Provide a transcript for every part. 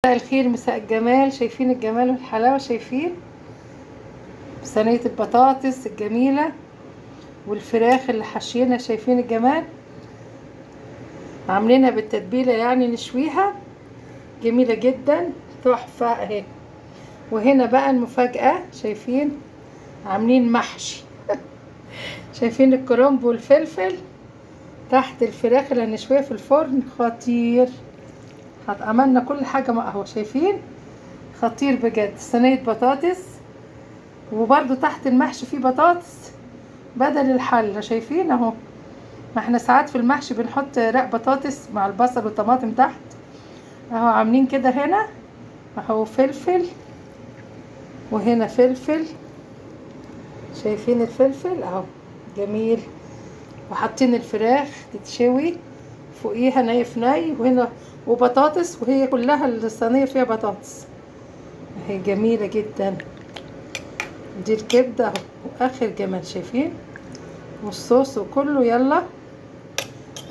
مساء الخير، مساء الجمال. شايفين الجمال والحلاوة؟ شايفين صينية البطاطس الجميلة والفراخ اللي حشينا؟ شايفين الجمال؟ عاملينها بالتتبيلة يعني نشويها، جميلة جدا، تحفة اهي. وهنا بقى المفاجأة، شايفين عاملين محشي شايفين الكرنب والفلفل تحت الفراخ اللي هنشويها في الفرن، خطير. عملنا كل حاجة مع اهو، شايفين خطير بجد. صينية بطاطس، وبرده تحت المحشي فيه بطاطس بدل الحلة، شايفين اهو. ما احنا ساعات في المحشي بنحط رق بطاطس مع البصل والطماطم تحت، اهو عاملين كده. هنا اهو فلفل، وهنا فلفل، شايفين الفلفل اهو جميل. وحاطين الفراخ تتشوي فوقيها ني في ني، وهنا وبطاطس، وهي كلها الصينية فيها بطاطس اهي، جميلة جدا. دي الكبدة اهو، واخر جمال، شايفين والصوص وكله. يلا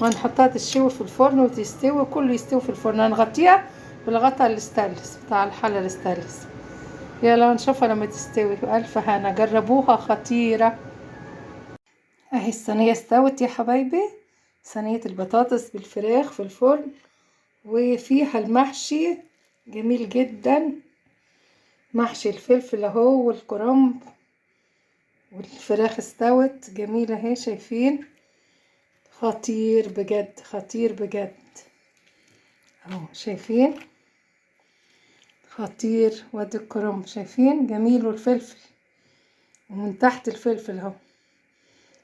وهنحطها تشوي في الفرن وتستوي، كله يستوي في الفرن. هنغطيها بالغطا الستانلس بتاع الحلة الستانلس. يلا نشوفها لما تستوي. والف هنا، جربوها خطيرة. اهي الصينية استوت يا حبايبي، صينية البطاطس بالفراخ في الفرن، وفيها المحشي جميل جدا، محشي الفلفل اهو والكرنب، والفراخ استوت جميلة اهي، شايفين خطير بجد، خطير بجد اهو، شايفين خطير. وادي الكرنب شايفين جميل، والفلفل، ومن تحت الفلفل اهو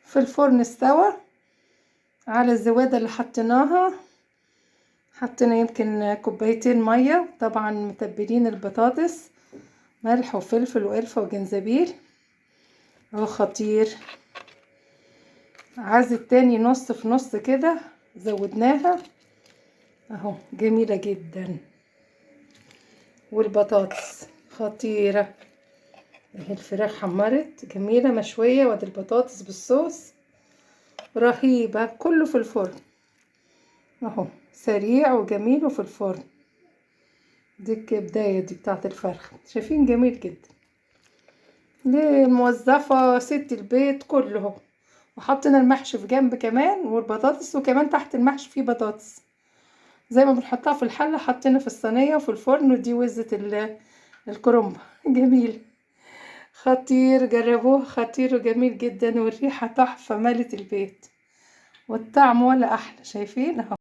في الفرن استوى على الزوادة اللي حطيناها. حطينا يمكن كوبايتين مية، طبعا متبلين البطاطس ملح وفلفل وقرفة وجنزبيل اهو، خطير. عايز التاني نص في نص كده، زودناها اهو، جميلة جدا. والبطاطس خطيرة اهي، الفراخ حمرت جميلة مشوية، وادي البطاطس بالصوص رهيبة، كله في الفرن اهو، سريع وجميل وفي الفرن. دي الكبداية دي بتاعت الفرخ، شايفين جميل جدا. دي الموظفة ست البيت كله اهو. وحطينا المحشي في جنب كمان، والبطاطس، وكمان تحت المحشي فيه بطاطس زي ما بنحطها في الحلة، حطينا في الصينية وفي الفرن. ودي وزة الكرنب جميل خطير، جربوه خطير وجميل جدا، والريحة تحفة مالت البيت، والطعم ولا أحلى. شايفين اهو.